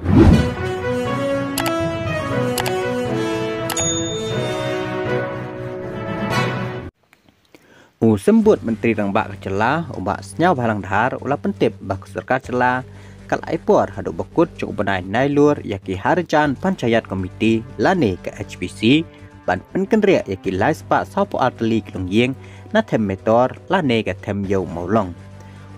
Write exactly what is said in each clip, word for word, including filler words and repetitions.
U Symbud Myntri Rangbah ka jylla, u Bah Sniawbhalang Dhar, u la pyntip ba ka sorkar jylla ka la ai por haduh ba kut jong u bnai Nailur ïa ki Harijan Panchayat Committee lane ka H P C ban pynkynriah ïa ki lai spah saw phew ar tylli ki longïing na them Metor lane ka them Ïew Mawlong.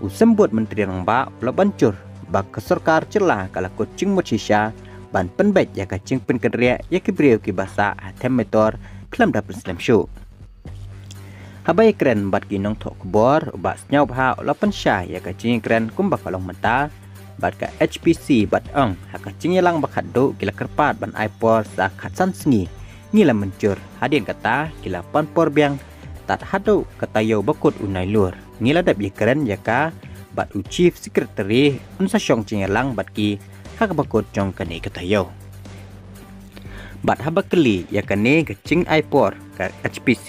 U Symbud Myntri Rangbah u la ban jur ba ka sorkar jylla ka la kut jingmut shisha ban pynbeit ïa ka jingpynkynriah ïa ki briew kiba sah ha them Metor khlem da pynslem shuh. Haba ïakren bad ki nongthoh khubor, u Bah Sniawbha u la pynshai ïa ka jingïakren kumba ka long mynta bad ka H P C bad ong ha ka jingïalang ba khatduh ki la kyrpad ban ai por sa khatsan sngi. Ngi la mynjur, hadien kata ki la pan por biang tad haduh ka taïew ba kut u Nailur. Ngi la dep ïakren ïa ka bad u Chief Secretary, un sa shong jingïalang bad ki ha kaba kut jong kane ka taïew. Bad haba kylli ïa kane ka jingai por, ka H P C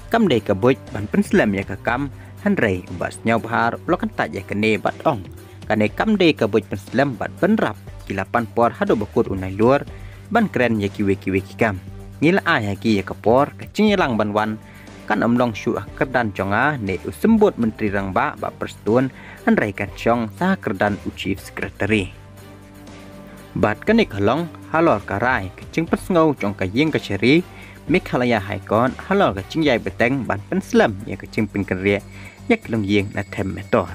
kam dei ka buit ban pynslem ïa ka kam, hynrei u Bah Sniawbha u la kyntait ïa kane bad ong, kane kam dei ka buit pynslem bad bynrap ki la pan por haduh ba kut u Nailur ban kren ïa kiwei kiwei ki kam. Ngi la ai ha ki ïa ka por, ka jingïalang ban wan kan ym long shuh ha kyrdan jong nga ne u Symbud Myntri Rangbah Bah Prestone, hynrei kan shong sa ha kyrdan u Chief Secretary. Bad kane ka long halor ka rai ka jingpynsngew jong ka ïing kashari Meghalaya High Court halor ka jingïai bteng ban pynslem ïa ka jingpynkynriah ïa ki longïing na them Metor.